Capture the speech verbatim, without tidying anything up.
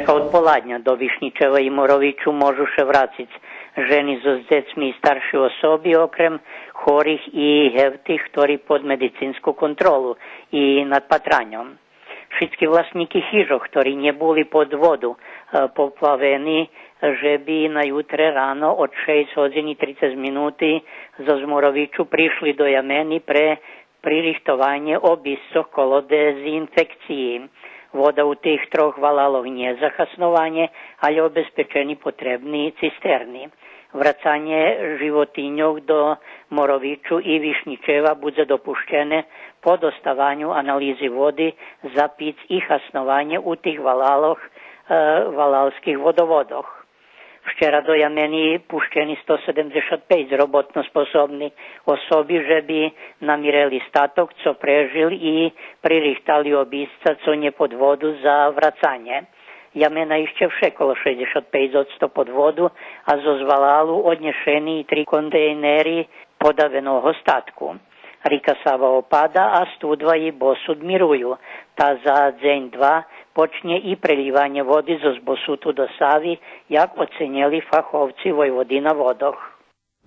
Од поладня до Вишнїчева и Моровичу можу ше врациц жени зоз дзецми и старши особи, окрем хорих и гевтих хтори под медицинску контролу и надпатраньом. Шицки власнїки хижох хтори нє були под воду поплавени же би на ютре рано од шейсц годзин и трицец минути зоз Моровичу пришли до Ямени пре пририхтованє обисцох коло дезинфекциї. Вода у тих трох валалох нє за хаснованє, алє обезпечени потребни цистерни. Врацанє животиньох до Моровичу и Вишнїчева будзе допущене по доставаню анализи води за пиц и хаснованє у тих валалох, валалских водоводох. Вчера до Ямени пущени сто седемдзешат пейц роботноспособни особи же би намирели статок цо прежил и пририхтали обисца цо нє под воду за врацанє. Ямена ище вше коло шейдзешат пейц одсто под воду, а зоз валалу однєшени и три контейнери подавеного статку. Рика Сава опада, а Студва и Босут мирую, та за дзень-два почнє и прелїванє води зоз Босуту до Сави, як оценєли фаховци Войводина водох.